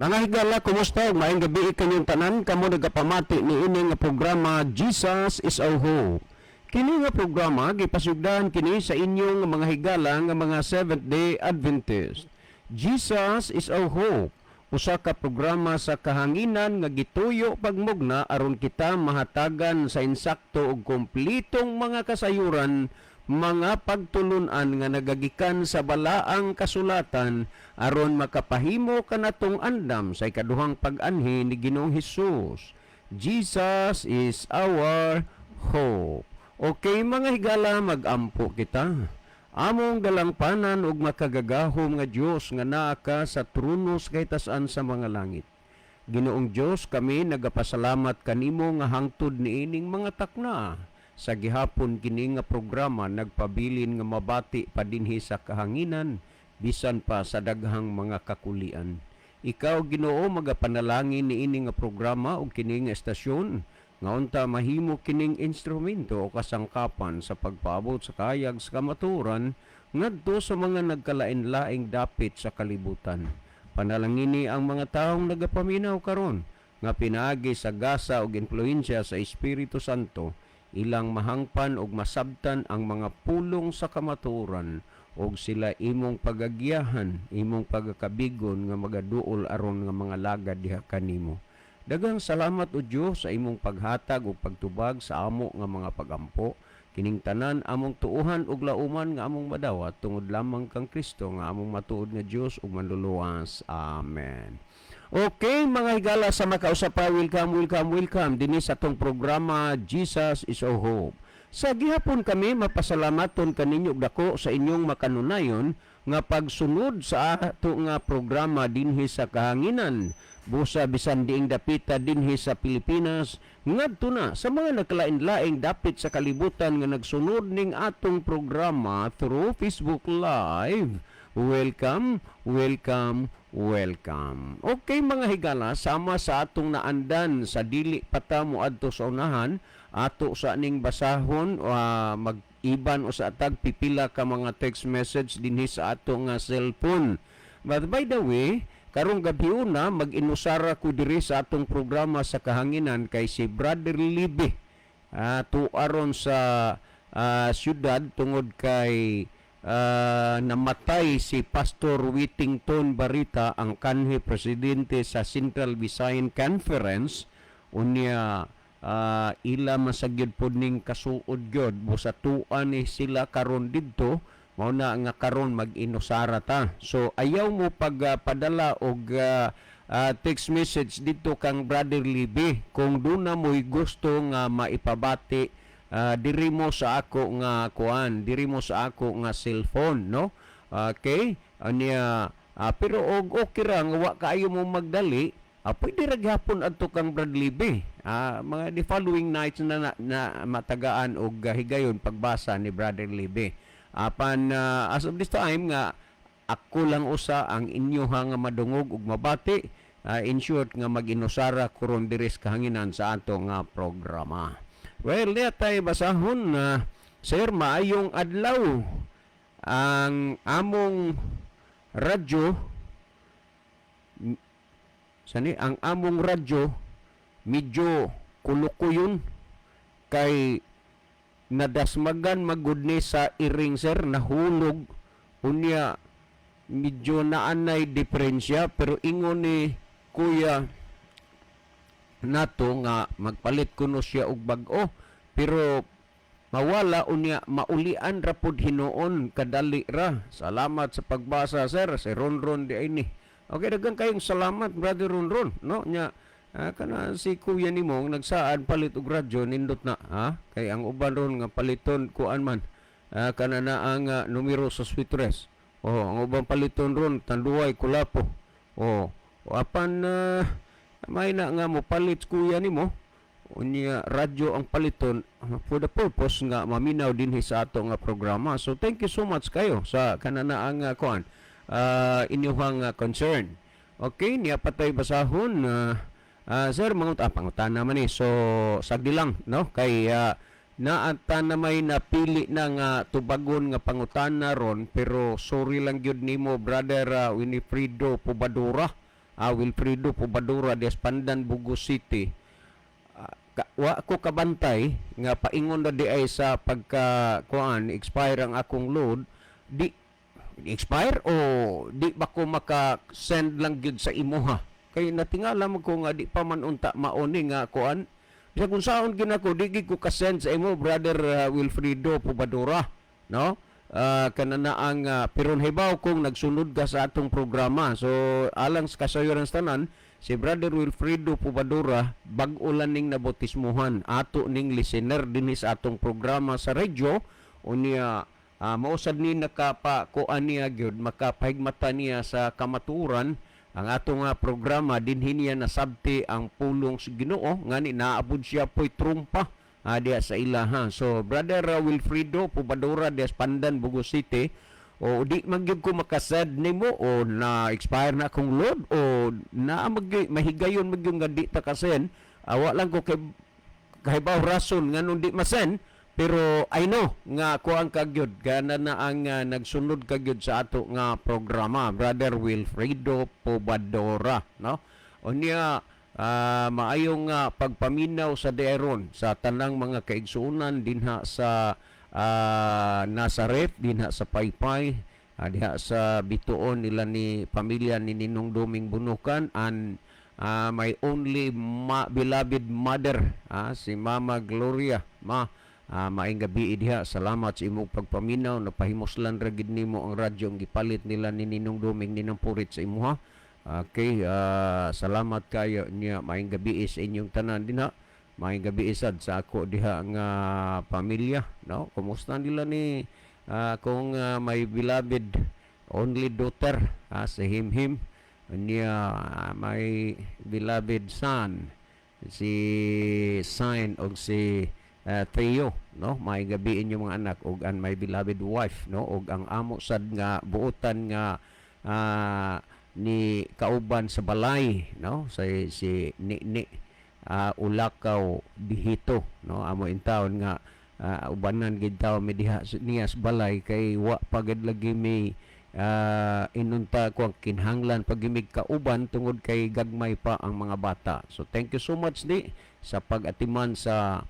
Mga higala, kumusta? Maayong gabi kanyong tanan, kamo nagapamati ni ini nga programa, Jesus is Our Hope. Kini nga programa gipasugdan kini sa inyong mga higala nga mga Seventh Day Adventist. Jesus is Our Hope. Usa ka programa sa kahanginan nga gituyo pagmugna aron kita mahatagan sa insakto ug kompletong mga kasayuran, mga pagtulunan nga nagagikan sa balaang kasulatan aron makapahimo kanatong andam sa ikaduhang pag-anhi ni Ginoong Hesus. Jesus is our hope. Okay, mga higala, magampo kita. Among dalangpanan ug makagagahom nga Dios nga naa ka sa trono sa kahitasan sa mga langit. Ginoong Dios, kami nagapasalamat kanimo nga hangtod niining mga takna sa gihapon kini nga programa nagpabilin nga mabati pa dinhi sa kahanginan bisan pa sa daghang mga kakulian. Ikaw, Ginoo, magapanalangin niini nga programa ug kini nga estasyon nga unta mahimo kining instrumento o kasangkapan sa pagpaabot sa kahayag sa kamatuoran ngadto sa mga nagkalain-laing dapit sa kalibutan. Panalangini ang mga taong nagapaminaw karon nga pinaagi sa gasa ug impluwensya sa Espiritu Santo ilang mahangpan ug masabtan ang mga pulong sa kamatuoran ug sila imong pagagyahan, imong pagakabigon nga magaduol aron nga mga lagad diha kanimo. Daghang salamat, o Dios, sa imong paghatag ug pagtubag sa amo nga mga pagampo. Kining tanan among tuuhan ug lauman nga among madawat tungod lamang kang Kristo nga among matuod nga Dios ug manluluwas. Amen. Okay, mga higala sa makausa pa, welcome, welcome, welcome dinhi sa atong programa, Jesus is Our Hope. Sa gihapon kami mapasalamaton kaninyo og dako sa inyong makanunayon nga pagsunod sa ato nga programa dinhi sa kahanginan. Busa bisan diing dapita dinhi sa Pilipinas ngadto na sa mga nagkalain-laing dapit sa kalibutan nga nagsunod ning atong programa through Facebook Live. Welcome, welcome, welcome. Okay, mga higala, sama sa atong naandan sa dili pa ta moadto sa unahan, ato sa ning basahon, mag-iban o sa atag pipila ka mga text message dinhi sa ato nga cellphone. But by the way, karong gabi una mag-inusara ko diri sa atong programa sa kahanginan kay si Brother Libby tuaron sa syudad tungod kay namatay si Pastor Whittington Barita, ang kanhi presidente sa Central Visayan Conference. Unya ila masagyod pod ning kasuod gyud, busa tuan ni sila karon didto. Mao na nga karon mag-inusara ta, so ayaw mo pagpadala og text message dito kang Brother Libby kung duna mo'y gusto nga maipabati diri mo sa ako nga kuan, diri mo sa ako nga cellphone, no? Okay, anya pero og okay ra nga wa kaayo mo magdali, pwede ra gyapon adto kang Brad Libby mga the following nights na matagaan og higayon pagbasa ni Brother Libby. Apan as of this time nga ako lang usa ang inyo nga madungog ug mabati, in short nga mag-inusara kuron diri sa kahanginan sa ato nga programa. Well, diya tayo basahon na, "Sir, maayong adlaw. Ang among radyo sani, ang among radyo medyo kulukuyon kay nadasmagan magud ni sa iring, sir, nahulog. Unya medyo naanay diferensya, pero ingon ni kuya nato nga magpalit kuno siya og bag-o, pero mawala unya maulian ra pud hinuon, kadali ra. Salamat sa pagbasa, sir." Si Ronron di ay ni. Okay, daghan kayong salamat, Brother Ronron, no? Nya kana si kuya nimo ang nagsaad palit og radyo, nindot na ha, kay ang uban ron nga paliton kuan man, kana na ang numero sa sweetress. Oh, ang ubang paliton ron Tanduay Kulapo. Oh, apan may na nga mo palit kuya nimo, unya radyo ang paliton for the purpose nga maminaw dinhi sa ato nga programa. So thank you so much kayo sa kanana ang kuan, inyong concern. Okay, niya patay basahon na, "Sir, mangut pangutana man ni." So sagdi lang, no, kay naata na may napili na nga tubagon nga pangutana ron, pero sorry lang gyud nimo, Brother Winifredo Pubadura. Wilfredo Pubadura des Pandan, Bogo City. Wa ko kabantay nga paingon na di ay sa pagka kuan expire ang akong load, di expire o di ba ko maka send lang gyud sa imuha kay natingala mo ko nga di pa man unta mauni nga kuan. Bisag kung saon gyud ako, di gyud ko ka-send sa imo, Brother Wilfredo Pubadura, no? Kanana ang pero hibaw kung nagsunod ka sa atong programa. So alang sa kasayuran sa tanan, si Brother Wilfredo Pubadura bag-o lang ning nabautismuhan, ato ning listener dinhi sa atong programa sa radyo. Unya mao sad ni nakapa kuan niya gyud, makapahigmata niya sa kamatuoran ang atong nga programa. Dinhi niya nasabti ang pulong sa Ginoo, ngani naabot siya po'y trumpa diya sa ilaha. So Brother Wilfredo Pubadura des Pandan, Bogo City, o di man gyud ko makasend nimo o na expire na akong load o na mag mahigayon man gyud nga di ta kasend. Awa lang ko kay kahibaw rason nganong di masend, pero I know nga kuang ka gyud, gana na ang nagsunod ka gyud sa ato nga programa, Brother Wilfredo Pobadora, no? Unya maayong pagpaminaw sa deron sa tanang mga kaigsuonan dinha sa Nazareth, dinha sa Paypay, diha sa bituon nila ni pamilya ni Ninong Doming Bunukan and my only beloved mother, si Mama Gloria. Ma, maayong gabi diha. Salamat sa imong pagpaminaw. Napahimuslan ra gid nimo ang radyo ang gipalit nila ni Ninong Doming, Ninong Purit sa imuha. Okay, salamat kayo niya. Maayong gabi sa inyong tanan dinha. Maayong gabi sad sa ako diha nga pamilya, no? Kumusta nila ni kung my beloved only daughter, si Himhim niya, my beloved son si Sign og si Theo, no? Maayong gabi inyong mga anak ug ang my beloved wife, no, ug ang amo sad nga buotan nga ni kauban sa balay, no, sa si ni ni Ulakaw Dihito, no? Amo intawon nga ubanan gid tawo mi diha niya sa balay kay wa pa gid lagi mi inunta ko ang kinahanglan pagimig kauban tungod kay gagmay pa ang mga bata. So thank you so much di sa pag-atiman sa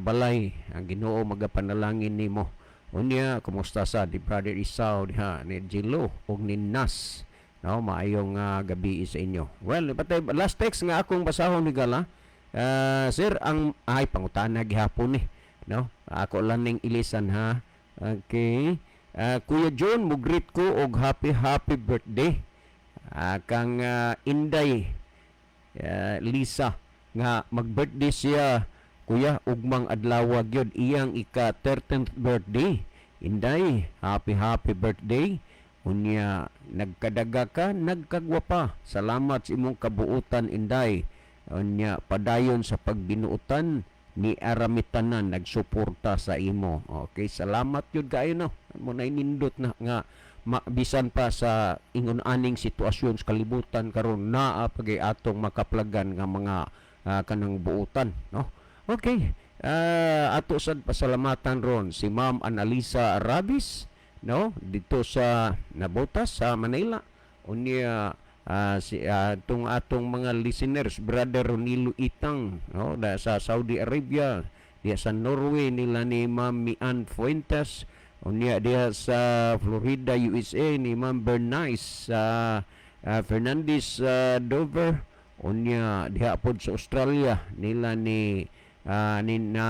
balay. Ang Ginoo magapanalangin nimo. Unya, kumusta sa di Brother Isaw diha, ni Jilo ug ni Nas, no? Maayong gabi sa inyo. Well, patay last text nga akong basahon ni gala. Sir, ang ay pangutana gihapon ni, no? Ako lang ning ilisan ha. Okay. Kuya John, mugreet ko og happy happy birthday kang Inday Lisa nga mag-birthday siya, kuya, ugmang adlaw gyud, iyang ika 13th birthday. Inday, happy happy birthday. Unya nagkadaga ka, nagkagwapa. Salamat sa imong kabuutan, Inday. Unya padayon sa pagbinuotan ni aramitanan nagsuporta sa imo. Okay, salamat yun kayo, no? Mo na nindot na nga bisan pa sa ingon aning sitwasyon sa kalibutan karon, naa pagay atong makaplagan nga mga kanang buutan, no? Okay. Ato sad pasalamatan ron si Ma'am Annalisa Rabis, no, dito sa Navotas sa Manila. Unya si atong atong mga listeners, Brother Ronilo Itang, no, da sa Saudi Arabia, diya sa Norway nila ni Ma'am Mian Fuentes. Unya diha sa Florida, USA ni Ma'am Bernice Fernandez Dover. Unya diha pod sa Australia nila ni na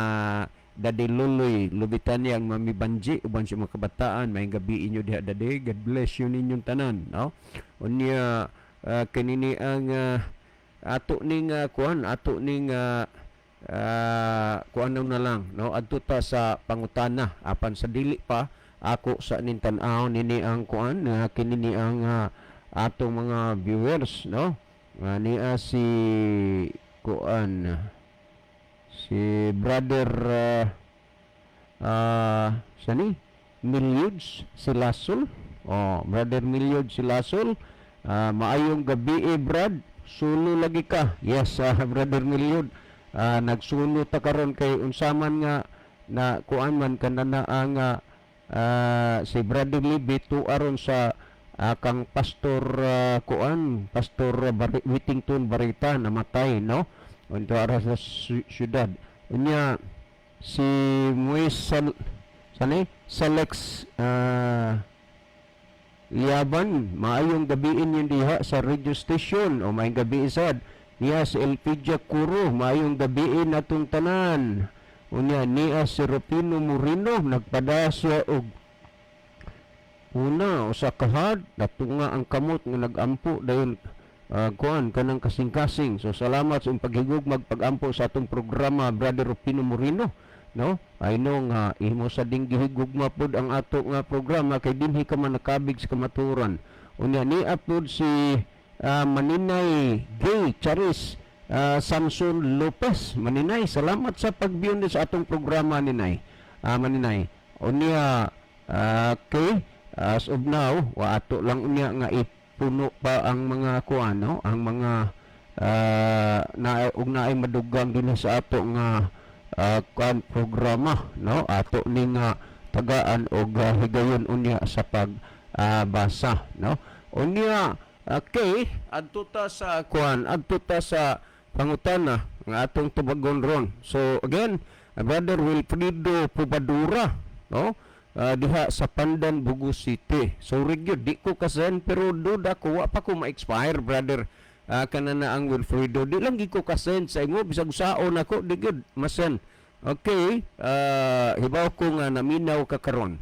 Daddy Luloy Lubitania, ang Mami Banji uban sa mga kabataan. May gabi inyo diha, Daddy. God bless you ninyong tanan, no? Unya kanini ang ato ning kuan, ato ning kuan na lang, no? Adto ta sa pangutana. Apan sa dili pa ako sa ning tan-aw nini ang kuan, kini ang atong mga viewers, no? Niya si kuan, si Brother sani Milyuds Silasol. Oh, Brother Milyuds Silasol, maayong gabi eh, Brad. Sulo lagi ka. Yes, Brother Milyud, nagsulo ta karon kay unsaman nga na kuan man kanana ang si Brother Libby aron sa Kang Pastor kuan, Pastor Whittington Barita, namatay, no, unto ara sa syudad. Unya si Mois Sal sani Salex Liaban, maayong gabiin yun diha sa radio station o maayong gabi sad niya. Si Elpidia Curo, maayong gabiin natong tanan. Unya niya si Rufino Moreno, nagpada siya og una usa ka heart, natunga ang kamot nga nagampo dayon, kuan kanang kasing-kasing. So salamat sa imong paghigugmag pagampo sa atong programa, Brother Rufino Moreno, no? I know nga imo sa ding gihigugma pod ang ato nga programa kay dinhi ka man nakabig sa kamatuoran. Unya ni upload si Maninay Gay Charis Samson Lopez. Maninay, salamat sa pag-view sa atong programa, Ninay, Maninay. Unya okay, as of now, wa ato lang unya nga ipuno pa ang mga kuan, no, ang mga na ug naay madugang dinhi sa ato nga kuan programa, no, ato ni nga tagaan og higayon unya sa pag basa, no. Unya okay, adto ta sa kuan, adto ta sa pangutana nga atong tubagon ron. So again, Brother Wilfredo Pubadura, no, diha sa Pandan, Bogo City. Sorry gyud, di ko ka-send, pero duda ko wa pa ko ma-expire, brother. Kana na ang Wilfredo, di lang gid ko ka-send sa imo bisag usaon ako, di gyud ma-send. Okay, hibaw ko nga naminaw ka karon.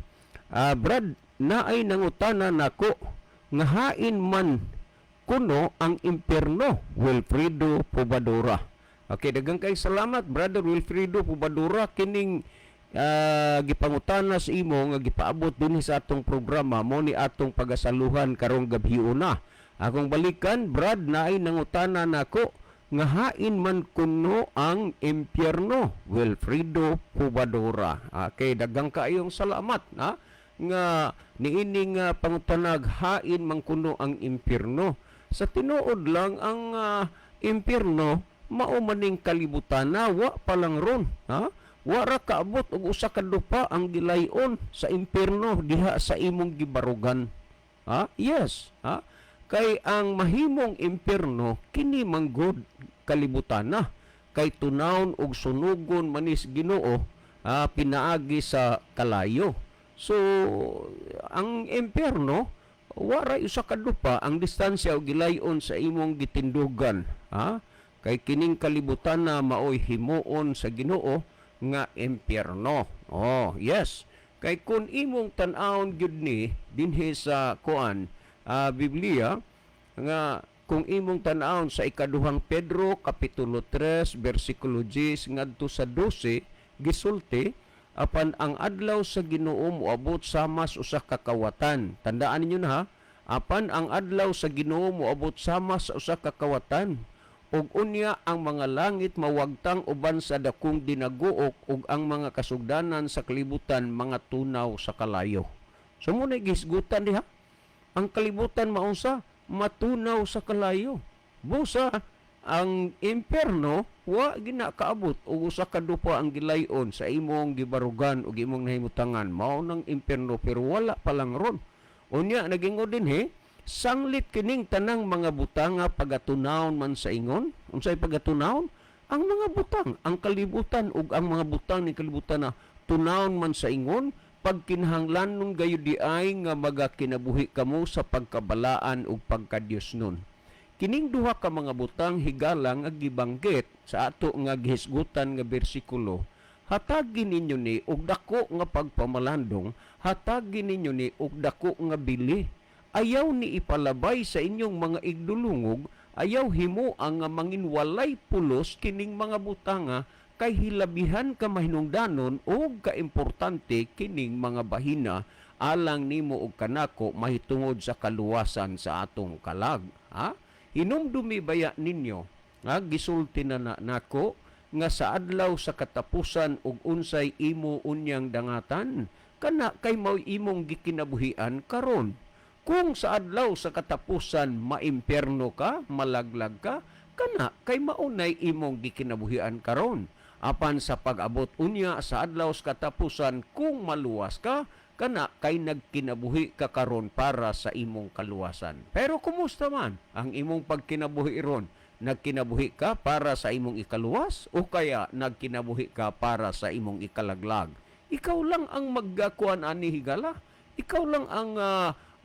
Brad, naay nangutana nako nga hain man kuno ang impierno, Wilfredo Pubadora. Okay, daghang kay salamat, Brother Wilfredo Pubadora, kining gipangutana sa imo nga gipaabot dinhi sa atong programa mo ni atong pagasaluhan karong gabhiona. Akong balikan, Brad, naay nangutana nako nga hain man kuno ang impyerno, Wilfredo Pubadora. Okay, daghang kaayong salamat ha nga niini nga pangutanag, hain man kuno ang impyerno. Sa tinuod lang, ang impyerno mao maning kalibutan na wa pa lang ron, ha? Wa ra kaabot og usa ka dupa ang gilayon sa impyerno diha sa imong gibarugan. Ha? Yes, ha? Kay ang mahimong impyerno kini manggod kalibutan na kay tunawon og sunugon manis Ginoo pinaagi sa kalayo. So ang impyerno wara usa ka dupa ang distansya og gilayon sa imong gitindugan, ha? Kay kining kalibutan na maoy himuon sa Ginoo nga impyerno. Oh, yes. Kay kun imong tan-awon gyud ni dinhi sa kuan Biblia nga kung imong tan-awon sa Ikaduhang Pedro kapitulo 3 bersikulo 10 ngadto sa 12, gisulti, "Apan ang adlaw sa Ginoo moabot sama sa usa ka kawatan." Tandaan ninyo na ha. "Apan ang adlaw sa Ginoo moabot sama sa usa ka kawatan, ug unya ang mga langit mawagtang uban sa dakong dinaguok ug ang mga kasugdanan sa kalibutan mga tunaw sa kalayo." So mo na gihisgutan diha. Ang kalibutan maunsa? Matunaw sa kalayo. Busa ang impierno wa gina kaabot og usa ka dupa ang gilayon sa imong gibarugan ug imong nahimutangan. Mao nang impierno, pero wala pa lang ron. Unya nagingon dinhi, "Sanglit kining tanang mga butanga pagatunawon man sa ingon." Unsay pagatunawon? Ang mga butang, ang kalibutan ug ang mga butang ni kalibutan na tunawon man sa ingon, pagkinahanglanon gayud di ay nga magakinabuhi kamo sa pagkabalaan ug pagkadiyos nun. Kining duha ka mga butang, higala, nga gibanggit sa ato nga gihisgutan nga bersikulo, hatagi ninyo ni og dako nga pagpamalandong, hatagi ninyo ni og dako nga bili. Ayaw ni ipalabay sa inyong mga igdulungog, ayaw himo ang nga mangin walay pulos kining mga butanga, kay hilabihan ka mahinungdanon ug kaimportante kining mga bahina alang nimo ug kanako mahitungod sa kaluwasan sa atong kalag. Ha? Hinumdumi baya ninyo nga gisulti na nako nga sa adlaw sa katapusan ug unsay imo unyang dangatan, kana kay mao'y imong gikinabuhian karon. Kung sa adlaw sa katapusan maimpierno ka, malaglag ka, kana kay maunay imong gikinabuhian karon. Apan sa pag-abot unya sa adlaw sa katapusan, kung maluwas ka, Kana kay nagkinabuhi ka karon para sa imong kaluwasan. Pero kumusta man ang imong pagkinabuhi ron? Nagkinabuhi ka para sa imong ikaluwas o kaya nagkinabuhi ka para sa imong ikalaglag? Ikaw lang ang magkuan ani, higala. Ikaw lang ang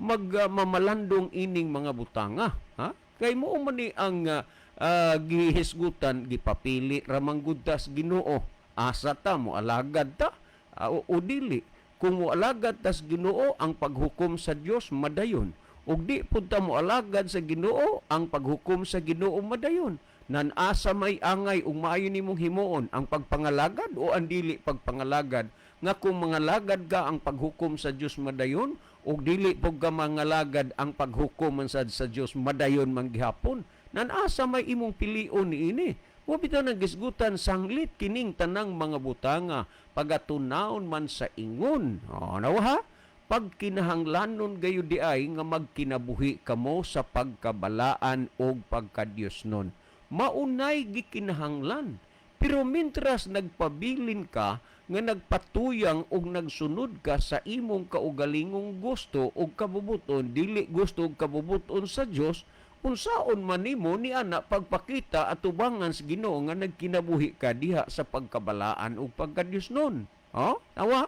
magmamalandong ining mga butanga, ha? Kay mao man ni ang gihisgutan, gipapili ra man gud tas Ginoo. Asa ta mo alagad ta o dili? Kung moalagad tas Ginoo, ang paghukom sa Dios madayon. Ug di pud ta moalagad sa Ginoo, ang paghukom sa Ginoo madayon. Nan-asa may angay ug maayo nimong himuon, ang pagpangalagad o ang dili pagpangalagad? Nga kung mangalagad ka, ang paghukom sa Dios madayon, ug dili pud ka mangalagad, ang paghukom man sad sa Dios madayon man gihapon. Nan-asa may imong pilion niini? Wa bitaw nang gisgutan, sanglit kining tanang mga butanga pagatunawon man sa ingon. Oh, nawa ha? Pagkinahanglanon gayud di ay nga magkinabuhi kamo sa pagkabalaan og pagkadiyosnon. Maunay gikinahanglan. Pero mintras nagpabilin ka nga nagpatuyang og nagsunod ka sa imong kaugalingong gusto og kabubuton, dili gusto og kabubuton sa Dios, unsaon man nimo ni ana pagpakita atubangan sa Ginoo nga nagkinabuhi ka diha sa pagkabalaan ug pagkadiyosnon? Oh, tawa.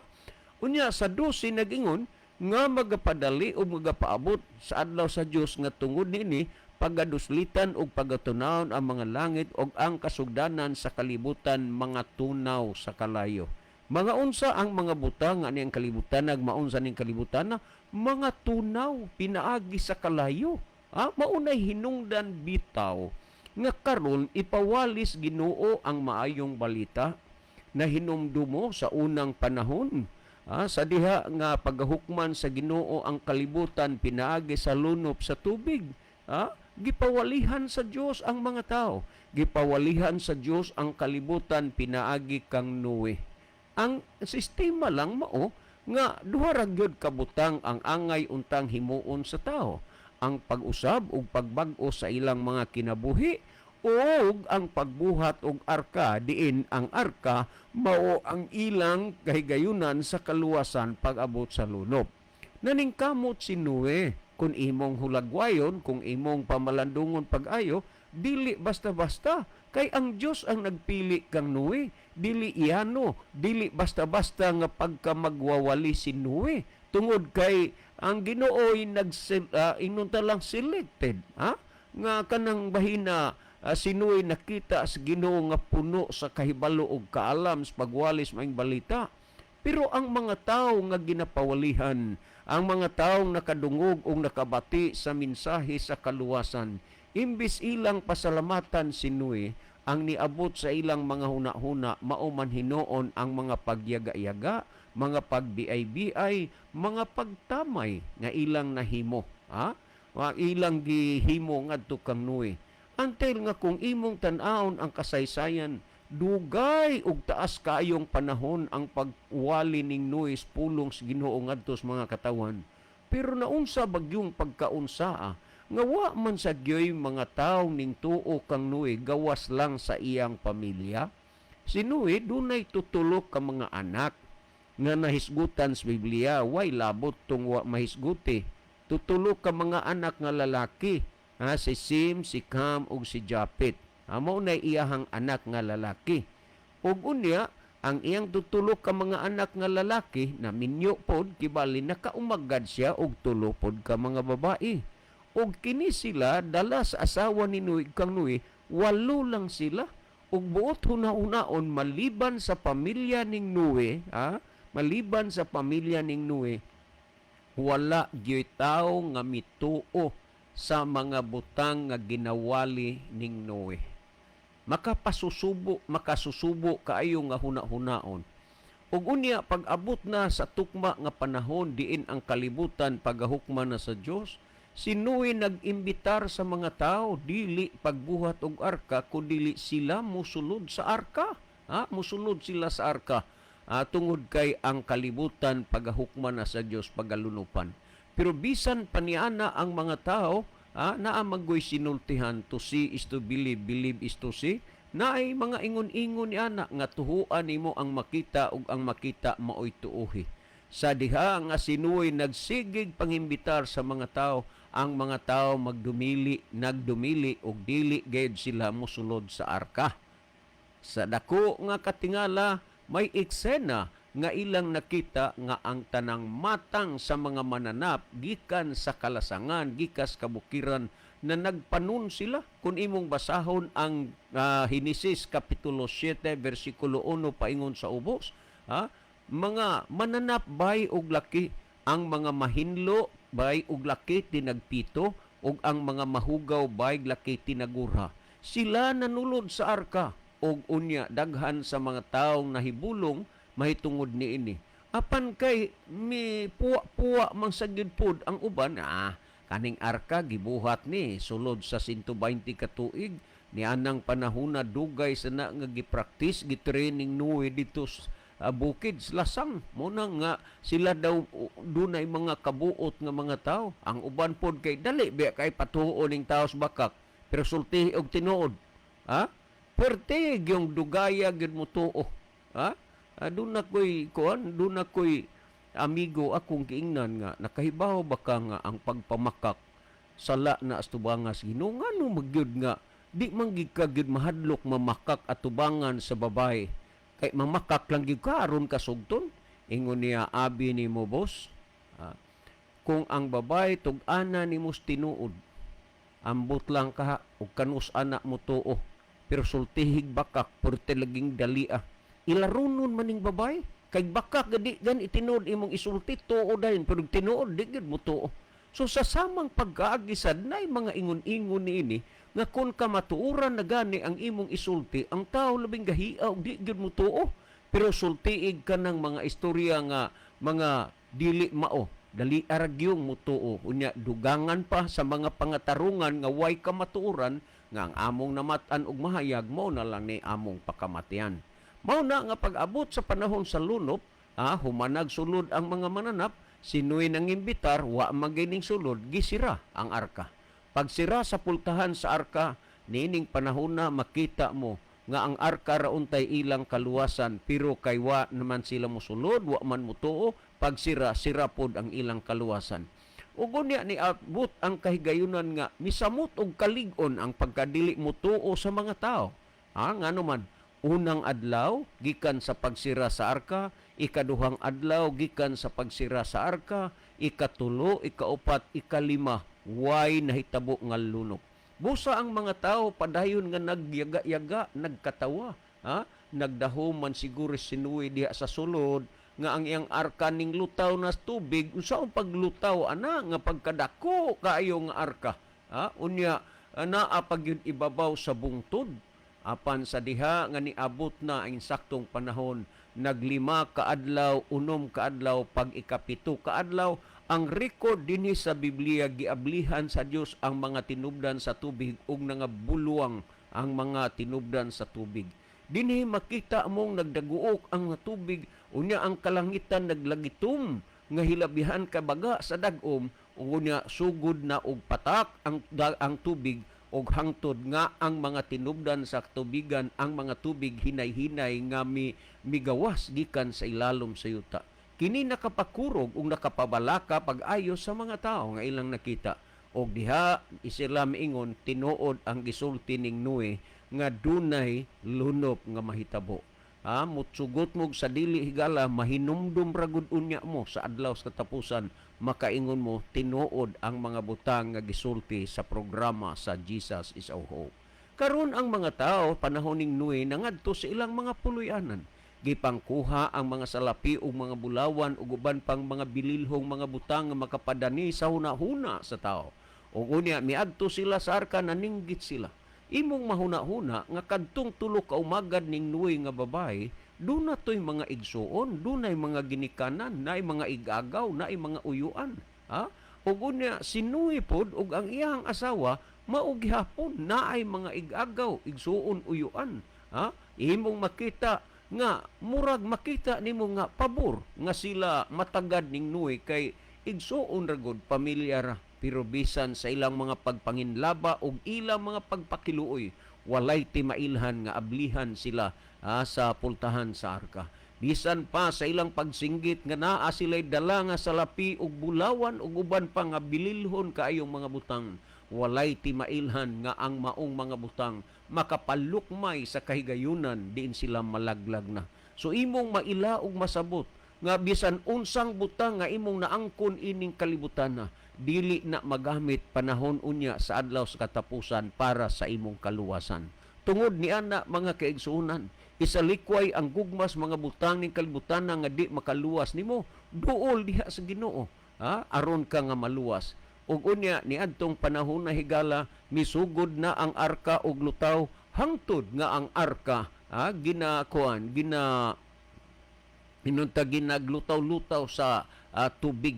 Unya sa 12 nag-ingon nga magapadali o magapaabot sa adlaw sa Dios nga tungod niini pagaduslitan ug pagatunawon ang mga langit ug ang kasugdanan sa kalibutan mga tunaw sa kalayo. Mga unsa ang mga butang nga niyang kalibutan, nagmaunsa ning kalibutan na mga tunaw pinaagi sa kalayo. Ah, maunay hinungdan bitaw nga karon ipawalis Ginoo ang maayong balita na hinumdumo sa unang panahon. Ah, sa diha nga pagahukman sa Ginoo ang kalibutan pinaagi sa lunop sa tubig. Ah, gipawalihan sa Dios ang mga tao. Gipawalihan sa Dios ang kalibutan pinaagi kang Noe. Ang sistema lang mao nga duha ra gyud ka butang ang angay untang himuon sa tao: ang pag-usab ug pagbag-o sa ilang mga kinabuhi ug ang pagbuhat og arka, diin ang arka mao ang ilang kahigayunan sa kaluwasan pag-abot sa lunop. Naningkamot si Noe. Kung imong hulagwayon, kung imong pamalandungon pag-ayo, dili basta-basta kay ang Dios ang nagpili kang Noe, dili iyano, dili basta-basta nga pagka magwawali si Noe, tungod kay ang Ginoo ay nag ingon ta lang selected, ha, nga kanang bahina si Noe nakita sa Ginoo nga puno sa kahibalo og kaalam sa pagwalis maayong balita. Pero ang mga tao nga ginapawalihan, ang mga taong nakadungog o nakabati sa mensahe sa kaluwasan, imbis ilang pasalamatan si Noe, ang niabot sa ilang mga huna-huna mao man hinuon ang mga pagyaga-yaga, mga pagbiay-biay, mga pagtamay nga ilang nahimo. Ha? Wa ilang gihimo ngadto kang Noe. Until nga kung imong tan-awon ang kasaysayan, dugay og taas kaayong panahon ang pagwali ning Noe sa pulong sa Ginoo ngadto sa mga katawan. Pero naunsa bagyong pagkaunsaa nga wa man sa gyoy mga tawo ning tuo kang Noe gawas lang sa iyang pamilya? Si Noe dunay tutulok ka mga anak nga nahisgutan sa Biblia, way labot tung wa mahisguti. Tutulo ka mga anak nga lalaki, ha, si Sim, si Cam ug si Japet. Ha, mao na iyahang anak nga lalaki. Ug unya ang iyang tutulo ka mga anak nga lalaki na minyo pod, kibali nakaumagad siya og tulo pod ka mga babae. Ug kini sila dala sa asawa ni Noe, kang Noe, walo lang sila. Ug buot huna-hunaon, maliban sa pamilya ning Noe, ha, maliban sa pamilya ning Noe, wala gyoy tawo nga mituo sa mga butang nga ginawali ning Noe. Makapasusubo, makasusubo kaayo nga huna-hunaon. Ug unya pag-abot na sa tukma nga panahon diin ang kalibutan pagahukman na sa Dios, si Noe nag-imbitar sa mga tao, dili pagbuhat og arka kun dili sila musulod sa arka. Ha? Musulod sila sa arka. Ah, tungod kay ang kalibutan pagahukman na sa Dios, pagalunupan. Pero bisan paniana ang mga tao, naa maggoy sinultihan, "To see is to believe, believe is to see." Naay mga ingon-ingon ni ana nga tuhuan nimo ang makita ug ang makita maoy tuohi. Sa diha nga si Noe nagsigig pangimbitar sa mga tao, ang mga tao magdumili, nagdumili og dili gayud sila mosulod sa arka. Sa dako nga katingala, may eksena nga ilang nakita nga ang tanang matang sa mga mananap gikan sa kalasangan, gikas kabukiran, na nagpanon sila. Kung imong basahon ang Henesis Kapitulo 7 versikulo 1 paingon sa ubos, ha? Mga mananap bay og laki, ang mga mahinlo bay og laki tinagpito, ug ang mga mahugaw bay laki tinagura. Sila nanulod sa arka, og unya daghan sa mga taong nahibulong mahitungod niini. Apan kay mi puwa-puwa man sa gyud pod ang uban, kaning arka gibuhat ni sulod sa 120 ka tuig ni anang panahona, dugay sa na nga gipraktis, gitraining Noe dito sa bukid lasang mo na nga sila daw dunay mga kabuot nga mga tao. Ang uban pod kay dali biya kay patuo ning tao sa bakak, pero sulti og tinuod, ha, perte gyung dugaya gyud mo tuo, ha. Doon na ko'y kuan, doon na ko'y amigo akong giingnan nga nakahibaw ba ka nga ang pagpamakak sala na atubangan sa Ginoo? Ngano magyud nga di man gid ka gyud mahadlok mamakak atubangan sa babae, kay mamakak lang gyud ka aron ka sugton? Ingon niya, "Abi nimo, boss, kung ang babae tug-ana nimo tinuod, ambot lang ka og kanus ana mo tuo, pero sultihig bakak purte laging dalia, ilarunon maning babae, kay bakak gadi gan itinuod imong isulti, tuo dayon, pero tinuod di gyud mo tuo." So sa samang pagkaagi sad, nay mga ingon-ingon niini nga kung kamatuoran na gani ang imong isulti, ang tao labing gahia og di gyud mo tuo, pero sultiig ka ng mga istorya nga mga dili mao, dali aragyong mutuo. Unya dugangan pa sa mga pangatarungan nga way kamatuoran, nga ang among namat-an og mahayag mao na lang ni among pakamatian. Mao na nga pag-abot sa panahon sa lunop, humanag sulod ang mga mananap, si Noe nang imbitar, wa magining sulod, gisira ang arka. Pagsira sa pultahan sa arka, niining panahon na makita mo nga ang arka ra untay ilang kaluwasan, pero kay wa naman sila mosulod, wa man motuo, pagsira, sira pod ang ilang kaluwasan. Ug unya ni abot ang kahigayunan nga misamot og kalig-on ang pagkadili motuo sa mga tao. Ha, ngano man, unang adlaw gikan sa pagsira sa arka, ikaduhang adlaw gikan sa pagsira sa arka, ikatulo, ikaupat, ikalima, way nahitabo nga lunok. Busa ang mga tao padayon nga nagyaga-yaga, nagkatawa, ha? Nagdahom man siguro si Noe diha sa sulod nga ang iyang arka ning lutaw na tubig. Unsaon paglutaw ana nga pagkadako kaayo nga arka? Ha? Unya naa pa gyud ibabaw sa bungtod. Apan sa diha nga niabot na ang saktong panahon, naglima kaadlaw, 6 kaadlaw, pag 7 kaadlaw, ang record dinhi sa Biblia, giablihan sa Dios ang mga tinubdan sa tubig ug nangabuluwang ang mga tinubdan sa tubig. Dinhi makita mong nagdaguok ang tubig, unya ang kalangitan naglagitom nga hilabihan ka baga sa dag-om, ug unya sugod na og patak ang tubig og hangtod nga ang mga tinubdan sa tubigan, ang mga tubig hinay-hinay nga migawas gikan sa ilalom sa yuta. Kini nakapakurog ug nakapabalaka pag-ayo sa mga tao nga ilang nakita. Og diha sila miingon, tinuod ang gisulti ning Noe nga dunay lunop nga mahitabo. Ha, mutsugot mo sa dili higala, mahinumdum ra gud unya mo sa adlaw sa katapusan, makaingon mo, tinuod ang mga butang nga gisulti sa programa sa Jesus is Our Hope. Karon ang mga tao panahon ning Noe nangadto sa ilang mga puloy-anan. Gipangkuha ang mga salapi ug mga bulawan ug uban pang mga bililhong mga butang nga makapadani sa hunahuna sa tao. Ug unya miadto sila sa arka, naninggit sila. Imong mahuna-huna nga kadtong 3 ka umagad ning Noe nga babae, duna to'y mga igsuon, dunay mga ginikanan, naay mga igagaw, naay mga uyuan. Ha? Ug unya si Noe pod ug ang iyang asawa mao gihapon naay mga igagaw, igsuon, uyuan. Ha? Imong makita nga murag makita nimo nga pabor nga sila matagad ning Noe kay igsuon ra gud, pamilya ra. Pero bisan sa ilang mga pagpanginlaba ug ilang mga pagpakiluoy, walay timailhan nga ablihan sila sa pultahan sa arka. Bisan pa sa ilang pagsinggit nga naa sila'y dala nga salapi ug bulawan ug uban pa nga bililhon kaayong mga butang, walay timailhan nga ang maong mga butang makapalukmay sa kahigayunan diin sila malaglag na. So imong maila ug masabot nga bisan unsang butang nga imong naangkon ining kalibutan na, dili na magamit panahon unya sa adlaw sa katapusan para sa imong kaluwasan. Tungod ni ana, mga kaigsuonan, isalikway ang gugmas mga butang ning kalibutan nga di makaluwas nimo, duol diha sa Ginoo, ha, aron ka nga maluwas. Ug unya niadtong panahon na, higala, misugod na ang arka og lutaw hangtod nga ang arka, ha, ginakuan, gina hinunta ginaglutaw-lutaw sa tubig.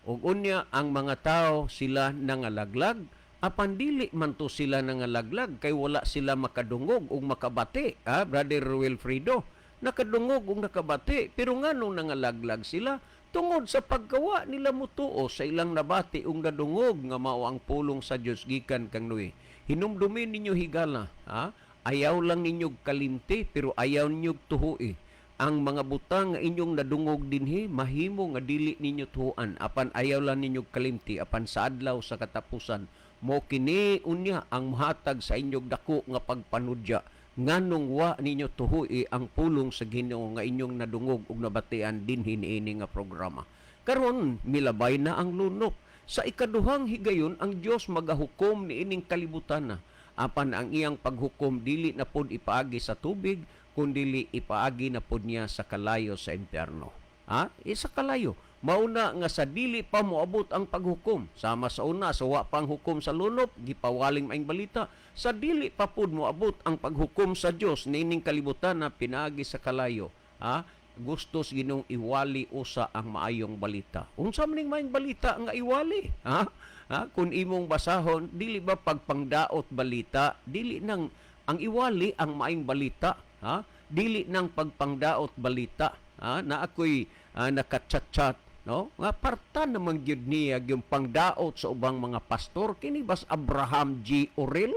Ug unya ang mga tao sila nangalaglag, apan dili man to sila nangalaglag kay wala sila makadungog ug makabati, ha, Brother Wilfredo. Nakadungog ug nakabati, pero nganong nangalaglag sila? Tungod sa pagkawa nila mutuo sa ilang nabati ug nadungog nga mao ang pulong sa Dios gikan kang Noe. Hinumdumin ninyo, higala, ha? Ayaw lang ninyo kalimti, pero ayaw ninyo tuhui. Ang mga butang nga inyong nadungog dinhi, mahimo nga dili ninyo tuhuan, apan ayaw lang ninyo kalimti. Apan sa adlaw sa katapusan mo kini unya ang mohatag sa inyong dako nga pagpanudya nganong wa ninyo tuhui ang pulong sa Ginoo nga inyong nadungog ug nabatian dinhi niini nga programa. Karon milabay na ang lunok. Sa ikaduhang higayon, ang Dios magahukom niining kalibutan na, apan ang iyang paghukom dili na pod ipaagi sa tubig, kundili ipaagi na pod niya sa kalayo sa impyerno. Ha? E sa kalayo. Mauna nga sa dili pa moabot ang paghukom. Sama sa una, sa wa pang hukom sa lunop, gipawaling maayong balita. Sa dili pa pud moabot ang paghukom sa Dios niining kalibutan na pinaagi sa kalayo. Ha? Gusto sa Ginoong iwali usa ang maayong balita. Unsa man ning maayong balita nga iwali? Ha? Ha? Kung imong basahon, dili ba pagpangdaot balita? Dili nang ang iwali ang maayong balita, ha? Dili nang pagpangdaot balita, ha? Na ako'y nakachat-chat, no? Nga parta naman gyud niya yung pangdaot sa ubang mga pastor. Kini bas Abraham G. Orel?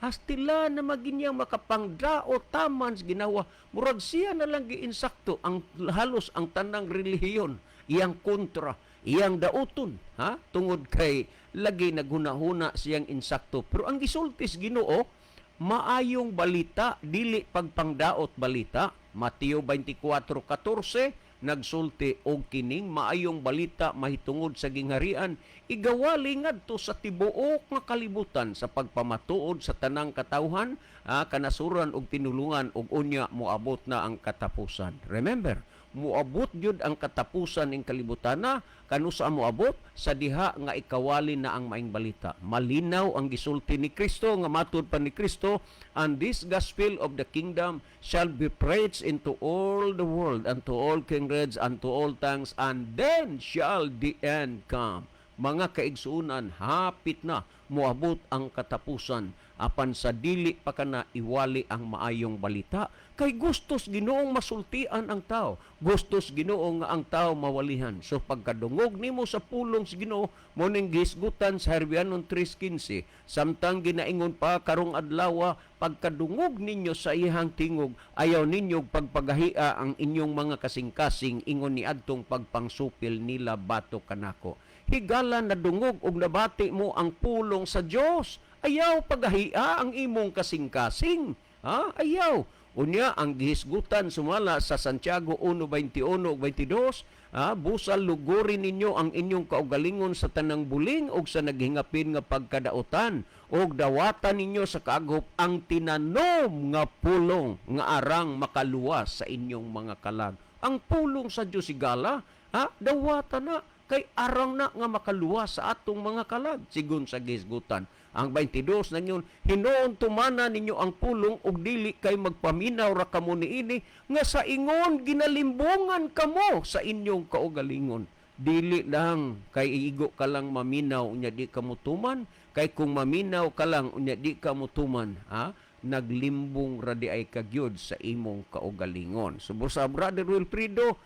Hastila na maginyang makapangdaot taman sa ginawa. Murag siya na lang giinsakto ang halos ang tanang relihiyon, iyang kontra, iyang dauton, ha? Tungod kay lagi naghuna-huna siyang insakto. Pero ang gisultis Ginoo, maayong balita, dili pagpangdaot balita. Mateo 24:14 nagsulti, "Og kining maayong balita mahitungod sa gingharian igawali ngadto sa tibuok nga kalibutan sa pagpamatuod sa tanang katawhan, kanasuran ug tinulungan, ug unya moabot na ang katapusan." Remember, moabot gyud ang katapusan ning kalibutan na. Kanusa moabot? Sa diha nga ikawali na ang maayong balita. Malinaw ang gisulti ni Kristo nga matud pa ni Kristo, "And this gospel of the kingdom shall be preached into all the world and to all kindreds and to all tongues, and then shall the end come." Mga kaigsuonan, hapit na moabot ang katapusan, apan sa dili pa kana, iwali ang maayong balita kay gustos Ginoong masultian ang tao, gustos Ginoo nga ang tao mawalihan. So pagkadungog nimo sa pulong sa Ginoo, mo ning gihisgutan sa Herbianon 3:15, "Samtang ginaingon pa karong adlaw, pagkadungog ninyo sa iyang tingog, ayaw ninyo pagpagahia ang inyong mga kasing-kasing ingon ni adtong pagpangsupil nila batok kanako." Higala, nadungog ug nabati mo ang pulong sa Dios, ayaw pagahia ang imong kasing-kasing. Ha? Ayaw. Unya ang gihisgutan sumala sa Santiago 1:21 ug 22, ha, "Busal lugurin ninyo ang inyong kaugalingon sa tanang buling ug sa naghingapin nga pagkadautan, ug dawatan ninyo sa kaagop ang tinanom nga pulong nga arang makaluwas sa inyong mga kalag." Ang pulong sa Dios, higala, ha, dawatan na kay arang na nga makaluwas sa atong mga kalag sigon sa gihisgutan. Ang 22 na yun, "Hinuon tumana ninyo ang pulong ug dili kay magpaminaw ra kamo niini nga sa ingon ginalimbungan kamo sa inyong kaugalingon." Dili lang kay iigo ka lang maminaw unya di ka mutuman, kay kung maminaw ka lang unya di ka mutuman, ha, naglimbong ra di ay kagyod sa imong kaugalingon. So sa Brother Wilfredo,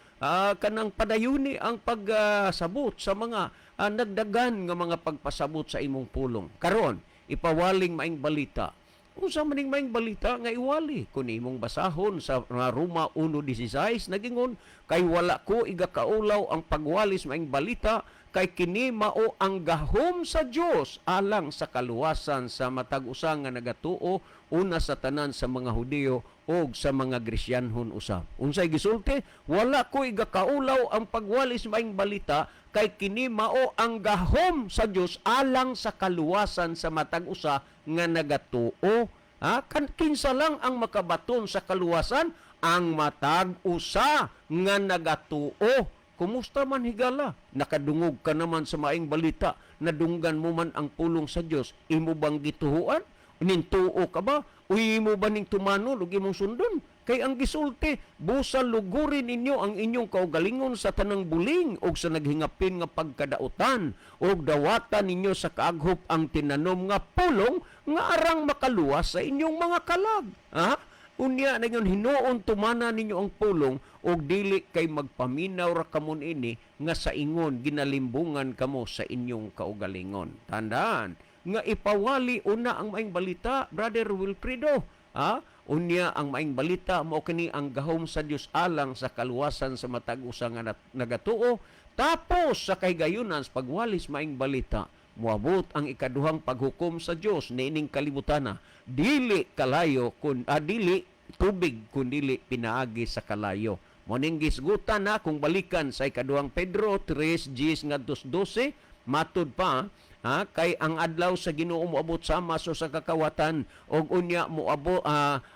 kanang padayuni ang pagsabot sa mga nagdagan nga mga pagpasabot sa imong pulong. Karon, ipawaling maayong balita. Unsa maning maayong balita nga iwali? Kung imong basahon sa nga Roma 1:16, nagingon, "Kay wala ko igakaulaw ang pagwalis maayong balita, kay kini mao ang gahom sa Dios alang sa kaluwasan sa matag usa nga nagatuo, una sa tanan sa mga Hudiyo og sa mga Gresyanhon usab." Unsay gisulti? "Wala ko igakaulaw ang pagwalis maayong balita, kay kini mao ang gahom sa Dios alang sa kaluwasan sa matag usa nga nagatuo." Ha? Kan kinsa lang ang makabaton sa kaluwasan? Ang matag usa nga nagatuo. Kumusta man, higala? Nakadungog ka naman sa maayong balita, nadunggan mo man ang pulong sa Dios, imo bang gituhuan? Nintuo ka ba? O imo ba ning tumanon ug imong sundon? Kay ang gisulti, "Busa lugurin ninyo ang inyong kaugalingon sa tanang buling ug sa naghingapin nga pagkadautan, ug dawatan ninyo sa kaaghop ang tinanom nga pulong nga arang makaluwas sa inyong mga kalag." Ha? Unya na yun, hinuon tumana ninyo ang pulong og dili kay magpaminaw ra kamo ini nga sa ingon ginalimbungan kamo sa inyong kaugalingon. Tandaan nga ipawali una ang maayong balita, Brother Wilfredo. Ha? Unya ang maayong balita mao kini ang gahom sa Dios alang sa kaluwasan sa matag usa nga nagatuo. Tapos sa kahigayunan sa pagwalis maayong balita, moabot ang ikaduhang paghukom sa Dios niining kalibutana. Dili kalayo kun dili tubig kun dili pinaagi sa kalayo. Mao ning gisgutan na kung balikan sa Ikaduhang Pedro 3:10 ngadto 12, matud pa ha, kay ang adlaw sa Ginoo moabot sama so sa kakawatan og unya moabo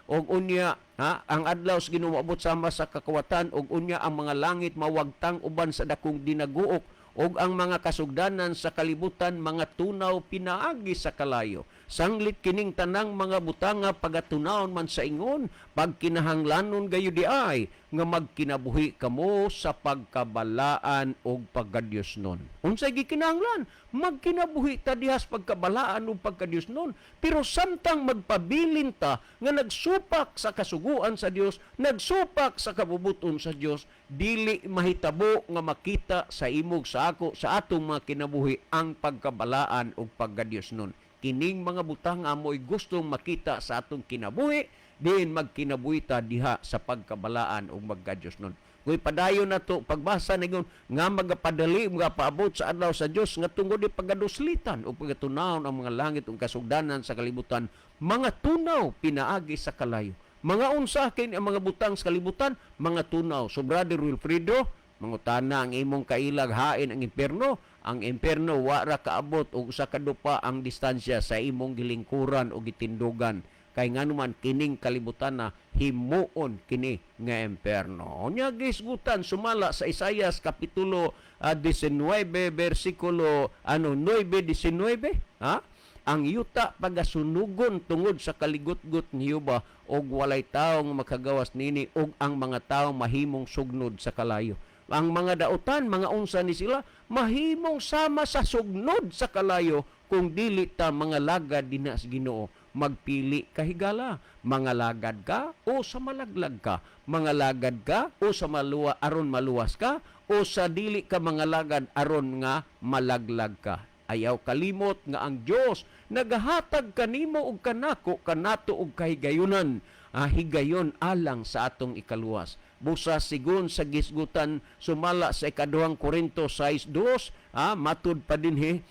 og unya ha, ang adlaw sa Ginoo moabot sama sa kakawatan og unya ang mga langit mawagtang uban sa dakong dinaguok og ang mga kasugdanan sa kalibutan mga tunaw pinaagi sa kalayo. Sanglit kining tanang mga butanga pagatunawon man sa ingon, pagkinahanglanon gayo di ay nga magkinabuhi kamo sa pagkabalaan og pagkadiosnon. Unsay gikinahanglan? Magkinabuhi ta dihas pagkabalaan ug pagkadiosnon. Pero samtang magpabilin ta nga nagsupak sa kasuguan sa Dios, nagsupak sa kabubuton sa Dios, dili mahitabo nga makita sa imog sa ako sa atong mga kinabuhi ang pagkabalaan ug pagkadiosnon. Kining mga butang amoy gustong makita sa atong kinabuhi, diin magkinabuhi ta diha sa pagkabalaan ug magkadiosnon. Kung padayon na to pagbasa ningon nga magapadali magapaabot sa adlaw sa Dios nga tungod di pagaduslitan o pagatunawon ang mga langit ug kasugdanan sa kalibutan mga tunaw pinaagi sa kalayo. Mga unsa kini ang mga butang sa kalibutan mga tunaw. So Brother Wilfredo, mangutana ang imong kailag, hain ang impierno? Ang impierno wa ra kaabot og usa ka dupa ang distansya sa imong gilingkuran o gitindugan, kay nganuman kining kalibutan na himuon kini nga impierno. Unya gisgutan sumala sa Isayas kapitulo 19 bersikulo ano 9:19, ha? Ang yuta pagasunugon tungod sa kaligutgot ni Jehova og walay tawo nga makagawas nini, og ang mga tawo mahimong sugnod sa kalayo. Ang mga dautan, mga unsa ni sila, mahimong sama sa sugnod sa kalayo kung dili ta mga lagad dinha sa Ginoo. Magpili ka, higala, mga lagad ka o sa malaglag ka, mga lagad ka o sa maluwa aron maluwas ka, o sa dili ka mga lagad aron nga malaglag ka. Ayaw kalimot nga ang Dios nagahatag kanimo og kanako kanato og kahigayunan, higayon alang sa atong ikaluwas. Busa sigon sa gisgutan sumala sa Ikaduhang Korinto 6:2, matud pa dinhi,